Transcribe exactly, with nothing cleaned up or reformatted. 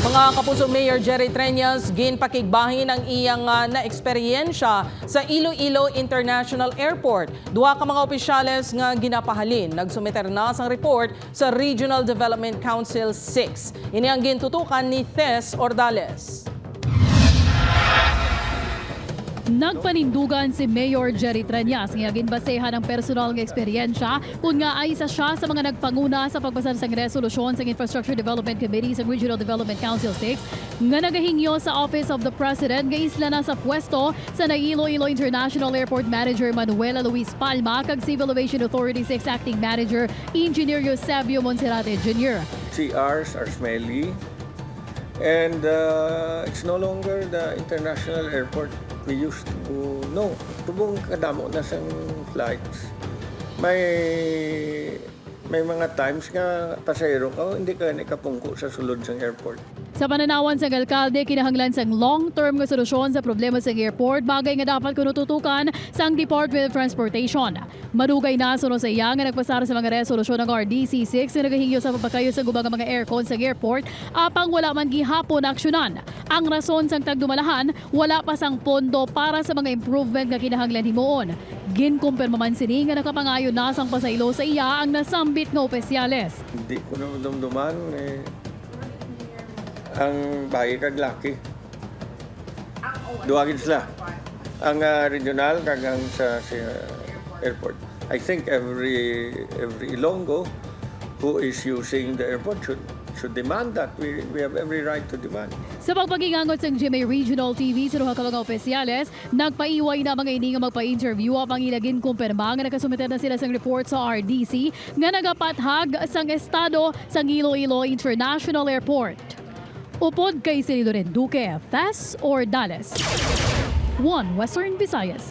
Mga kapuso, Mayor Jerry Treñas ginpakigbahin ang iyang, ah, naeksperyensya sa Iloilo International Airport. Duha ka mga opisyales nga ginapahalin nagsumiter na sang report sa Regional Development Council six. Ini ang gintutukan ni Thes Ordales. Nagpanindugan si Mayor Jerry Treñas nga ginbasehan ang personal nga eksperyensya kon ngaa isa siya sa mga nagpanguna sa pagpasar sang resolusyon sang Infrastructure Development Committee sang Regional Development Council six nga nagahingyo sa Office of the President nga isla na sa pwesto sa Iloilo International Airport Manager Manuela Luis Palma kag Civil Aviation Authority six Acting Manager Engineer Eusebio Monserrate Junior. C Rs are smelly, and uh, it's no longer the international airport we used to know. Tubong kadamo na sang flights. May may mga times nga pasahero ka, hindi ka ni kapungko sa sulod sang airport. Sa pananawan sang alkalde, kinahanglan sang long-term nga solusyon sa problema sang airport, bagay nga dapat kuno tutukan sang Department of Transportation. Madugay na suno sa iya nga nagpasar sa mga resolusyon ang R D C six nga nagahingyo sa pagpakayo sang ubang nga mga aircon sa airport, apang wala man gihapon naaksyonan. Ang rason sang tagdumalahan, wala pa sang pondo para sa mga improvement nga kinahanglan himuon. Ginkumpirma man sini nga nakapangayo na sang pasaylo sa iya ang nasambit nga opisyales. Hindi ko na madumduman eh, ang bayi kag laki. Duha gid sila. Ang ah, regional kag ang sa, sa airport. I think every every Ilonggo who is using the airport should should demand that. We, we have every right to demand. Sa pagpakingangot sang G M A Regional T V sa duha ka mga opisyales, nagpaiway na mga ini nga magpa-interview apang ila ginkumpirma nga nakasumiter na sila sang report sa R D C nga nagapathag sang estado sang Iloilo International Airport. Upod kay Sili Loren Duque, Thes Ordales, One Western Visayas.